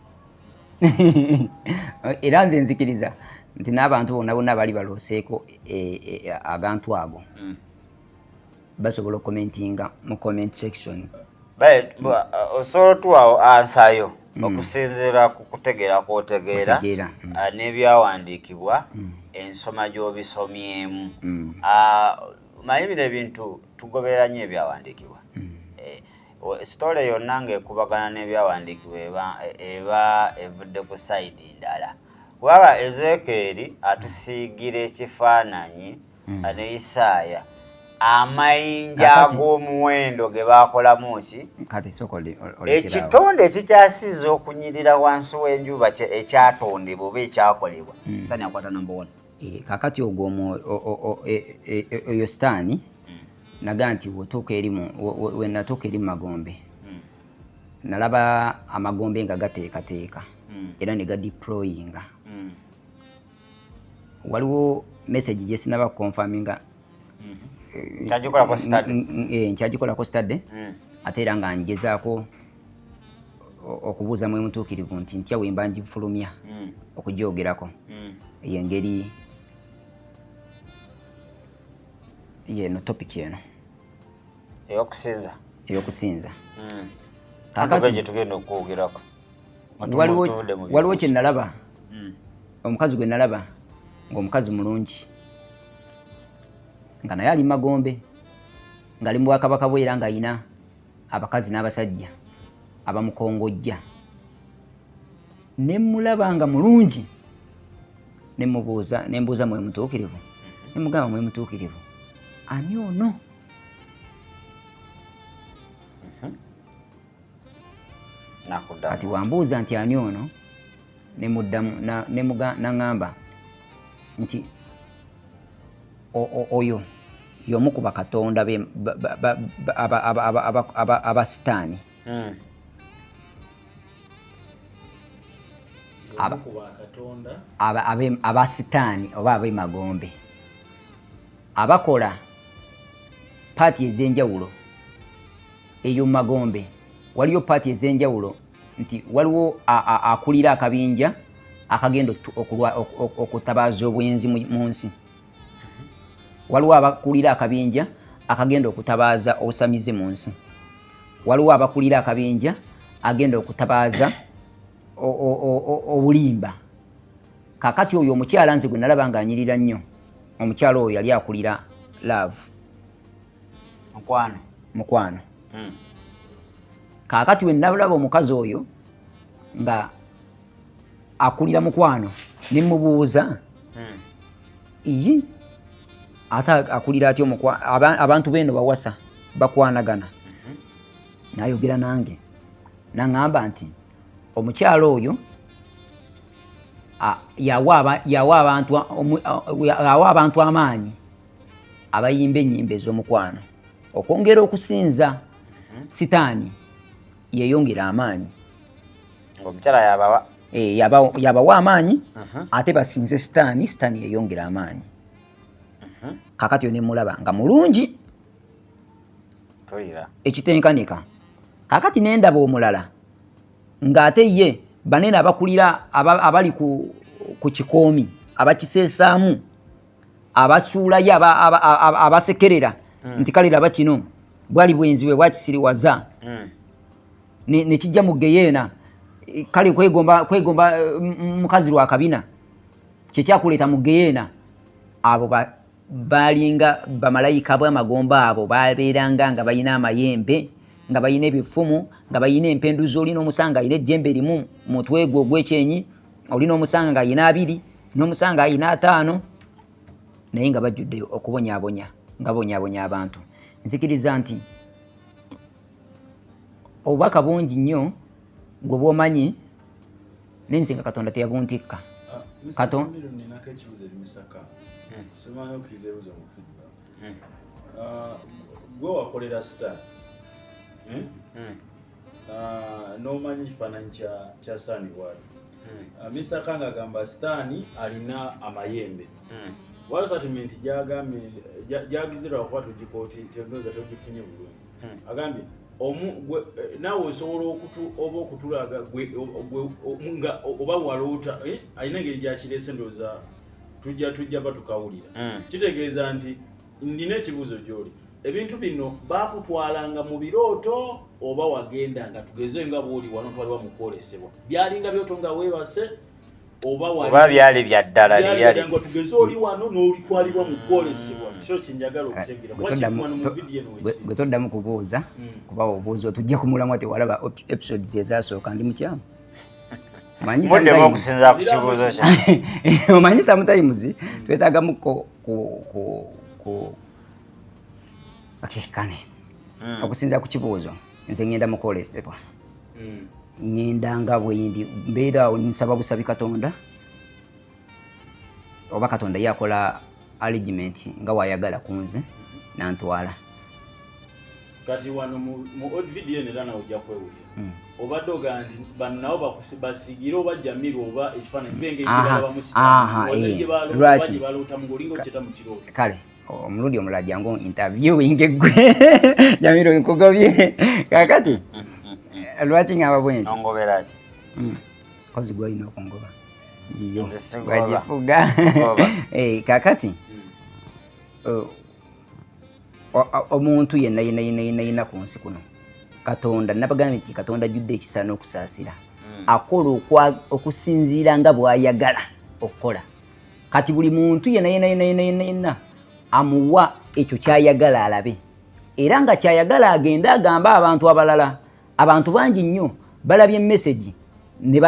Era nze nzikiriza nti n'abantu bonna bonna bali balooseeko agantu ago, basobola okucommentinga mu comment section. Osobola otuwawo answer yo okusinziira ku kutegeera kw'otegeera n'ebyawandiikibwa, ensoma gy'obisomyemu? Manyi bino ebintu tugoberera nnyo ebyawandiikibwa. Story yonna ng'ekubagana n'ebyawandiikibwa eba evudde ku side ndala, kubanga Ezekeeri atusiigira ekifaananyi ne Isaaya amayinja ag'omuwendo ge baakolamu ki? Kati sooka ekitonde ekikyasiza okunyirira wansi w'enjuba ekyatondebwa oba ekyakolebwa, sitaani akwata number one. Kakati ogwo oyo sitaani naga nti wotuuka eri we natuuka eri mu magombe, nalaba amagombe nga gateekateeka era ne gadeployinga. Waliwo message gye sinaba kuconfirminga. Nkyagikolako study. Nkyagikolako study. Ate era nga ngezaako okubuuza mwe mutuukirivu nti ntya wemba ngifulumya okugyogerako. Yengeri yeno topic eno ey'okusinza. Ey'okusinza. Kakati gye tugenda okwogerako waliwo kye nalaba, omukazi gwe nalaba ng'omukazi mulungi, nga naye ali magombe, ng'ali mu bwakabaka bwe, era ng'ayina abakazi n'abasajja abamukongojja. Ne mulaba nga mulungi, ne mubuuza, ne mbuuza mwe mutuukirivu, ne mugamba, "Mwe mutuukirivu, ani ono?" Kati wambuuza nti ani ono, nemuddamu naŋŋamba nti oyo y'omu ku bakatonda aba sitaani. Aba sitaani oba ab'emagombe abakola part ez'enjawulo eyo mu magombe. Waliyo part ez'enjawulo nti waliwo akulira akabinja akagenda okutabaaza obwenzi mu nsi, waliwo abakulira akabinja akagenda okutabaaza obusamize mu nsi, waliwo abakulira akabinja agenda okutabaaza obulimba. Kakati oyo omukyala nze gwe nalaba ng'anyirira nnyo, omukyala oyo yali akulira love. Mukwano. Mukwano. Kakati we nalaba omukazi oyo nga akulira mukwano, ne mubuuza, "Iyi, ate akulira atya abantu beeno bawasa bakwanagana?" Nayogera nange naŋŋamba nti omukyala oyo yawa abantu amaanyi abayimba ennyimba ez'omukwano. Okwongera okusinza sitaani yeyongera amaanyi. Omukyala yabawa. Yabawa amaanyi, ate basinze sitaani, sitaani yeyongera amaanyi. Kakati yo nemulaba nga mulungi ekitenkanika. Kakati nendaba omulala ng'ate ye banene abakulira abali ku kikoomi, abakiseesaamu, abasuulayo, abasekerera nti kale laba kino bwali bwenzi bwe bwakisiriwaza nekijja mu geyeena, kale kwegomba mukazi lwa kabina kyekyakuleeta mu geyeena. Abo balinga bamalayika bw'amagomba, abo babeeranga nga balina amayembe, nga balina ebifumu, nga balina empenduzo. Olina omusanga alina ejjembe limu mutwe gwe ogw'ekyenyi, olina omusanga nga alina 2, n'omusanga alina 5, naye nga bajjudde okubonyaabonya, nga bonyaabonya abantu. Nzikiriza nti obubaka bungi nnyo gwe bw'omanyi, naye nze nga Katonda teyabuntikka. Gwe wakolera sitaani n'omanyi ekifaananyi kya sitaani bwali. Misaka ng'agamba sitaani alina amayembe. Waliwo statement gyagambye gyagizirwa kuba tugikooti tendooza togifunye bulungi. Agambye naawe osobola oba okutulaga nga oba waloota, alina engeri gyakirese, ndowooza tujja batukawulira. Kitegeeza nti ndina ekibuuzo gy'oli, ebintu bino bakutwalanga mu birooto oba wagenda nga tugeze nga bw'oli wano twaliwa mu kwolesebwa, byalinga byoto nga weebase oba byali bya ddala? Nga tugeze oli wano n'olitwalibwa mu kwolesebwa, kyo kyenjagala okutegeera. Gwe toddamu kubuuza, kuba obuuza otujja kumulamwa. Tewalaba episodes ezasooka? Ndi mukyamu? Muddemu okusinziira ku kibuuzo kyange. Omanyi sometimes twetaagamuko ku okay, kane okusinziira ku kibuuzo, nze ngenda mu kwolesebwa, ngenda nga bwendi, mbeera awo nsaba busabi Katonda, oba Katonda ye akola arrangement nga wayagala ku nze nantwala. Kati wano mu video eno era nawe ojja kwewulira, obadde ogaa nti bano nabo basigire oba Jamiru oba ekifaananyi kibe engeri Lwaki? Gye balootamu ng'olinga okyeta mu kirooto. Kale omulundi omulala jangu interviewing gwe Jamiru, nkugobye. Kakati lwaki ngamba bwe nti? Ongoberaki? Kozi gwolina okungoba yiyo Nze sigoba. gwagifuga. Sigoba. Kakati omuntu yenna yenna yenna yenna yenna ku nsi kuno, Katonda nabagambye nti Katonda ajjudde ekisa n'okusaasira, akola okusinziira nga bw'ayagala okukola. Kati buli muntu yenna yenna yenna yenna yenna yenna amuwa ekyo kyayagala alabe, era nga kyayagala agende agambe abantu abalala. Abantu bangi nnyo balabye message ne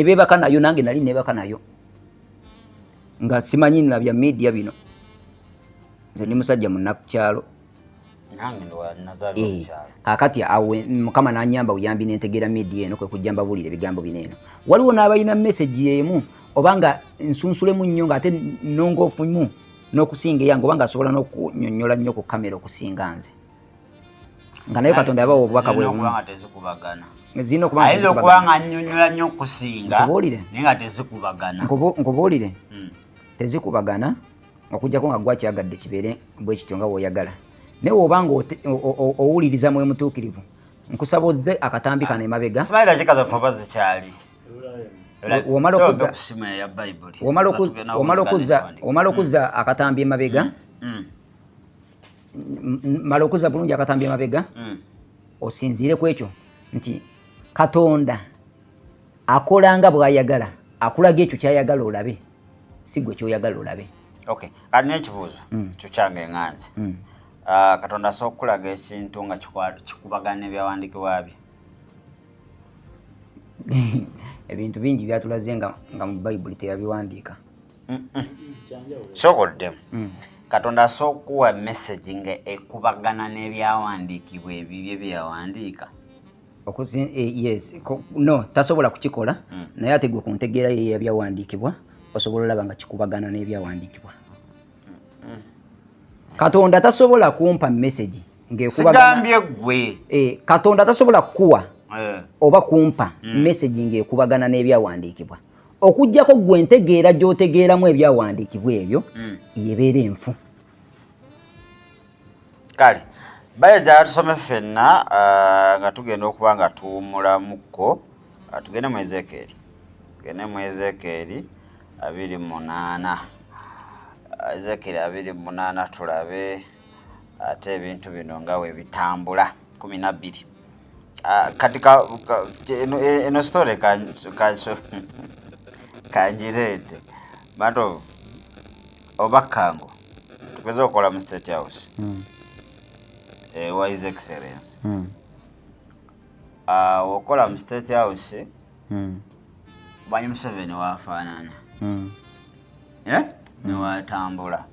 beebaka nayo. Nange nali neebaka nayo nga simanyi na bya media bino. Nze ndi musajja munnakukyalo. Nange nazaalibwa mu kyalo. Kaakati awo Mukama n'anyamba buyambi nentegeera media eno, kwe kujja mbabuulira ebigambo bino eno. Waliwo n'abalina message emu oba nga nsunsulemu nnyo, ng'ate nnongoofumu n'okusinga eyange, oba ng'asobola n'okunyonnyola nnyo ku kamera okusinga nze, nga naye Katonda yabawa obubaka bwe Zirina bumu. okuba nga tezikubagana. Zirina okuba nga Ayinza okuba tezikubagana. nga annyonnyola nnyo okusinga, Nkubuulire. naye nga tezikubagana. Nkubuulire, tezikubagana okuggyako nga gwakyagadde kibeere bwe kityo nga bw'oyagala. Naye bw'oba nga owuliriza mwe mutuukirivu, nkusaba ozze akatambi kano emabega. Simanyi dakiika zaffe oba zikyali. Womala Sobola okuzza ku simu eya Bayibuli. Womala Oza tugenda kuwunzika n'ekiwandiiko. womala okuzza akatambi emabega, mala okuzza bulungi akatambi emabega, osinziire ku ekyo nti Katonda akola nga bw'ayagala, akulaga ekyo ky'ayagala olabe, si gwe ky'oyagala olabe. Okay, kati n'ekibuuzo kyo kyange ŋŋanze. Ah, Katonda asobola okukulaga ekintu nga kikubagana n'ebyawandiikibwa bye? Ebintu bingi byatulaze nga mu Bayibuli teyabiwandiika. Sooka oddemu. Katonda asobola okukuwa message nga ekubagana n'ebyawandiikibwa ebibye bye yawandiika? Yes, no, tasobola kukikola, naye ate gwe ku ntegeera ye yebyawandiikibwa osobola olaba nga kikubagana n'ebyawandiikibwa. Katonda tasobola kumpa message Ng'ekubagana Sigambye ggwe. Katonda tasobola kukuwa oba kumpa message ng'ekubagana n'ebyawandiikibwa, okuggyako ggwe entegeera gy'otegeeramu ebyawandiikibwa ebyo yebeera enfu. Kale baye tusome ffenna nga tugenda okuba nga tuwummulamukko. Tugende mu Ezekeeri, tugende mu Ezekeeri 28, Ezekeeri 28, tulabe ate ebintu bino nga bwe bitambula. 12. Kati eno story kangireete. Matovu oba Kango, tugeze okukola mu State House wa His Excellence. Okola mu State House, manyi Museveni wafaanana, eh? Newatambula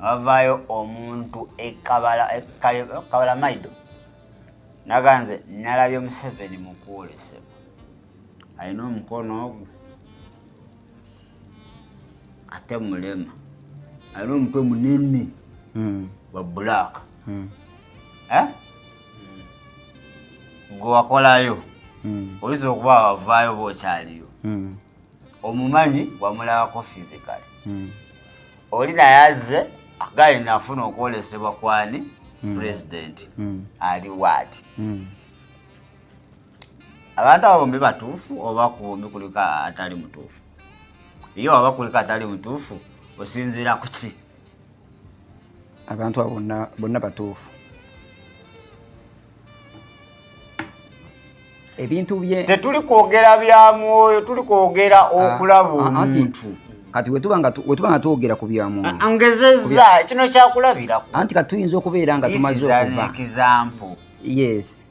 wavaayo omuntu ekabala maido naganze nalabye Museveni mu kwolesebwa alina omukono ogwo ate mulema, alina omutwe munene wa black. Eh? Gwe wakolayo, oyinza okuba wavaayo oba okyaliyo, omumanyi, wamulabako physically. Oli naye azze agaye nafuna okwolesebwa kwani president ali waati. Abantu abo bombi batuufu oba ku bombi kuliko atali mutuufu? Ye waba kuliko atali mutuufu, osinziira ku ki? Abantu abo bonna bonna batuufu. Ebintu bye Tetuli kwogera bya mwoyo, tuli kwogera okulaba anti omuntu. Kati wetuba nga twogera ku bya mwoyo, Ngezezza kino kyakulabirako. Anti kati tuyinza okubeera nga tumaze okuva Example. Yes,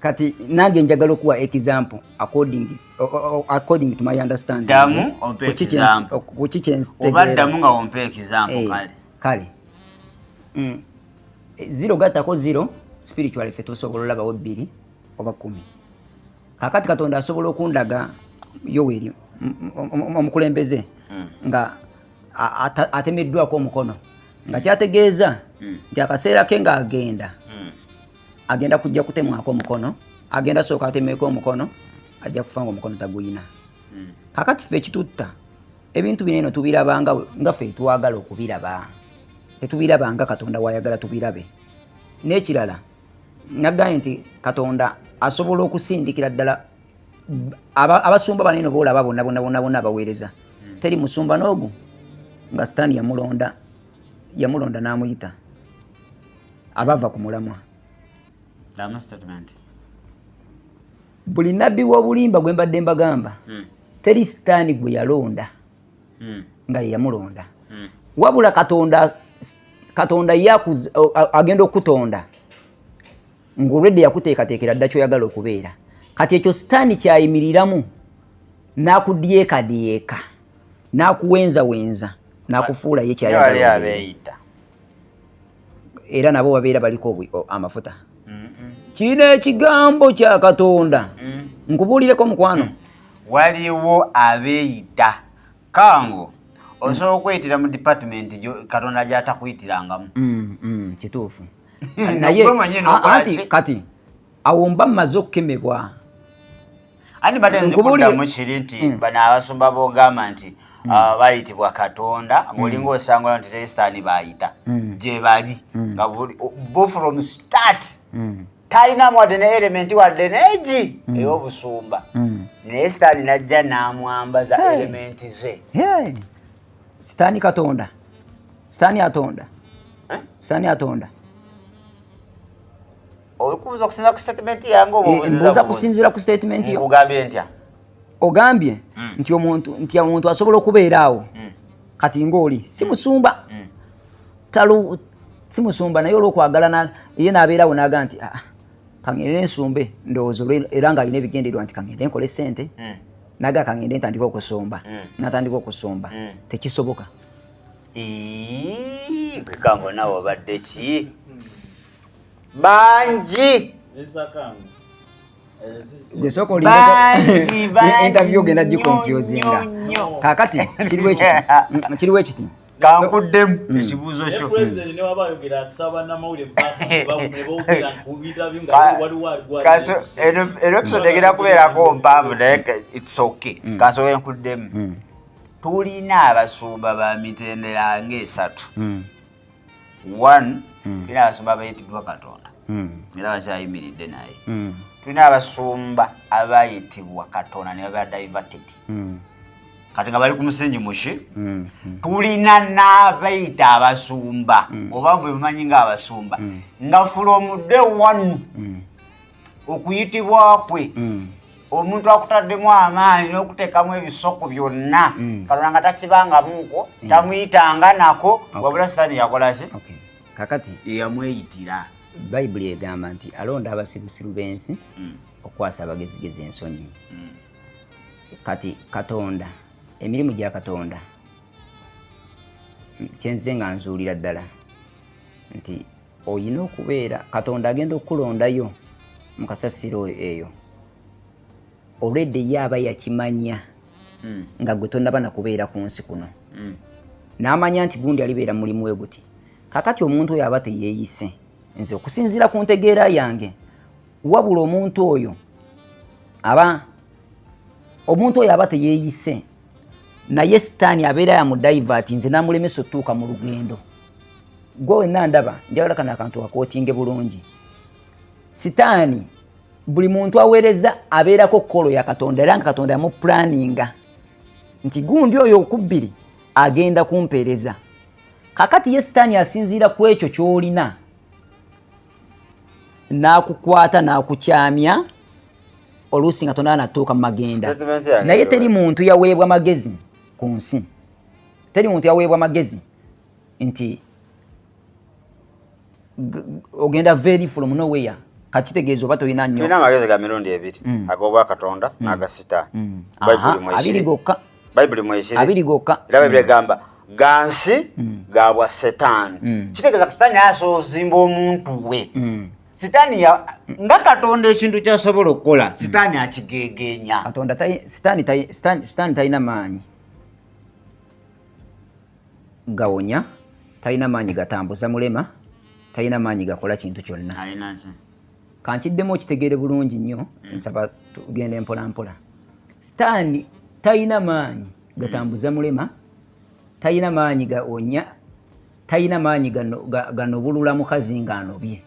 kati nange njagala okuwa example according to my understanding. Ddamu ompe example. Kuki Oba kyentegeera. ddamu nga wompa example. Kale. Kale. Zero gattako zero, spiritual ffe tusobola olabawo 2 oba 10. Kakati Katonda asobola okundaga Yoweri omukulembeze nga atemeddwako omukono, nga kyategeeza nti akaseera ke ng'agenda agenda kujja kutemwako omukono, agenda sooka atemeko omukono, ajja kufa nga omukono taguyina. Kakati ffe ekitutta ebintu bino eno tubiraba nga ffe twagala okubiraba, tetubiraba nga Katonda wayagala tubirabe. N'ekirala nagambye nti Katonda asobola okusindikira ddala abasumba bano eno boolaba bonna bonna bonna bonna abaweereza. Teri musumba n'ogu nga Sitaani yamulonda n'amuyita abava ku mulamwa. Ddamu statement. Buli nabbi w'obulimba gwe mbadde mbagamba, teri Sitaani gwe yalonda nga ye yamulonda. Wabula Katonda agenda okutonda ng'olwedde yakuteekateekera dda ky'oyagala okubeera. Kati ekyo Sitaani kyayimiriramu n'akudyekadyeka n'akuwenzawenza n'akufuula ye Naye kyayagala wali obeere. abeeyita. Era nabo babeera baliko amafuta. Kino ekigambo kya Katonda nkubuulireko, mukwano. Waliwo abeeyita. Kango osobola okweyitira mu department Katonda gy'atakuyitirangamu. Kituufu naye Gwe mwennyini okola anti ki? Kati awo mba mmaze okukemebwa. Anti mbadde nzikuddamu kiri nti bano abasumba b'ogamba nti bayitibwa Katonda, ng'olinga osangula nti teri Sitaani bayita, gye bali nga bo from start talinamu wadde ne element wadde neegi ey'obusumba, naye Sitaani najja n'amwambaza element ze. Hey. Sitaani Katonda? Sitaani atonda? Eh? Sitaani atonda? Olikubuuza okusinza ku statement yange oba obuuziza Mbuuza bubuuzi? kusinziira ku statement yo. Nkugambye ntya? Ogambye nti omuntu asobola okubeera awo kati ng'oli si musumba, talu si musumba, naye olw'okwagala ye n'abeerawo n'aga nti, "Ah, kaŋŋende nsumbe," ndowooza era ng'alina ebigendererwa nti kaŋŋende nkole sente, naga kaŋŋende ntandike okusumba, n'atandika okusumba. Tekisoboka. Ii, gwe Kango naawe obadde ki? Bangi. Esakango. Gwe sooka Bangi, olindeko bangi interview ogenda nnyo, giconfusinga. nnyo, nnyo. Kaakati kiriwo ekiti. Kankuddemu ekibuuzo kyo. President ne waba ayogera atusaba bannamawulire ne boogera ku interview nga waliwo aligwa. Eno episode egenda kubeerako mpanvu, naye it's okay. Kansooke nkuddemu. Tulina abasumba ba mitendera ng'esatu. One, tulina abasumba abayitiddwa Katonda era bakyayimiridde naye. Tulina abasumba abayitibwa Katonda ne baba diverted, kati nga bali ku musingi muki. Tulina n'abayita abasumba oba bwe mumanyi ng'abasumba nga from day one okuyitibwa kwe, omuntu akutaddemu amaanyi n'okuteekamu ebisoko byonna, Katonda nga takibangamuko, tamuyitanga nako, wabula Sitaani yakola ki? Okay. Kakati yamweyitira. Bayibuli egamba nti alonda abasirusiru b'ensi okwasa abagezigezi ensonyi. Kati Katonda, emirimu gya Katonda, kyenze nga nzuulira ddala nti oyina okubeera Katonda agenda okukulondayo mu kasasiro eyo, olwedde ye aba yakimanya nga gwe tonnaba nakubeera ku nsi kuno, n'amanya nti gundi alibeera mulimu we guti. Kakati omuntu oyo aba teyeeyise, nze okusinziira ku ntegeera yange, wabula omuntu oyo aba teyeeyise, naye Sitaani abeera yamudivert nze n'amulemesa otutuuka mu lugendo. Gwe wenna ndaba njagala kano akantu akootinge bulungi. Sitaani, buli muntu aweereza abeerako call ya Katonda, era nga Katonda yamupulaninga nti gundi oyo okubbiri agenda kumpeereza. Kakati ye Sitaani asinziira ku ekyo ky'olina n'akukwata n'akukyamya, oluusi nga tonaba natuuka mu magenda. Statement yange Naye teri right. muntu yaweebwa magezi ku nsi, teri muntu yaweebwa magezi nti ogenda very from nowhere. Kakitegeeza oba tolina nnyo. Tulina amagezi ga mirundi ebiri, ag'obwakatonda n'aga Sitaani. Bayibuli mwekiri. Abiri gokka. Bayibuli mwekiri. Abiri gokka. Era Bayibuli egamba gansi ga bwa Setaani. Kitegeeza Sitaani asobola ozimba omuntu we. Sitaani nga Katonda ekintu kyasobola okukola, Sitaani akigeegeenya. Katonda Sitaani talina maanyi gawonya, talina maanyi gatambuza mulema, talina maanyi gakola kintu kyonna. Alina ki? Kankiddemu okitegeere bulungi nnyo, nsaba tugende mpola mpola. Sitaani talina maanyi gatambuza mulema, talina maanyi gawonya, talina maanyi ganobulula mukazi ng'anobye.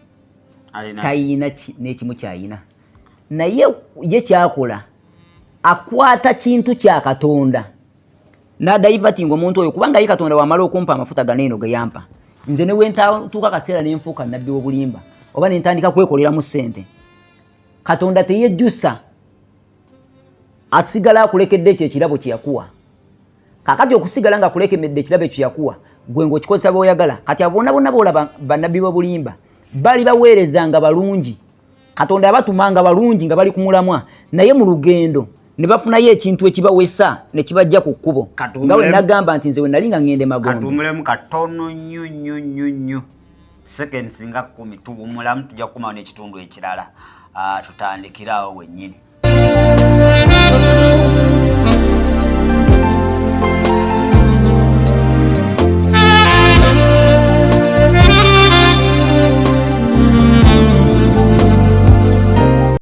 Alina ki? Talina n'ekimu kyayina, naye ye kyakola akwata kintu kya Katonda n'adivertinga omuntu oyo, kubanga ye Katonda wamala okumpa amafuta gano eno ge yampa nze, ne wentatuuka akaseera nenfuuka nabbi w'obulimba oba nentandika kwekoleramu ssente, Katonda teyejjusa, asigala akulekedde ekyo ekirabo kye yakuwa. Kakati okusigala nga akulekedde ekirabo ekyo yakuwa, gwe ng'okikozesa bw'oyagala. Kati abo bonna bonna boolaba bannabbi b'obulimba bali baweereza nga balungi, Katonda yabatuma nga balungi nga bali ku mulamwa, naye mu lugendo ne bafunayo ekintu ekibawesa ne kibajja ku kkubo. Nga we nagamba nti nze we nali nga ŋŋende magombe. Katuwumulemu katono nnyo nnyo nnyo nnyo, seconds nga 10. Tuwumulamu, tujja kukomawo n'ekitundu ekirala. Ah, tutandikire awo wennyini.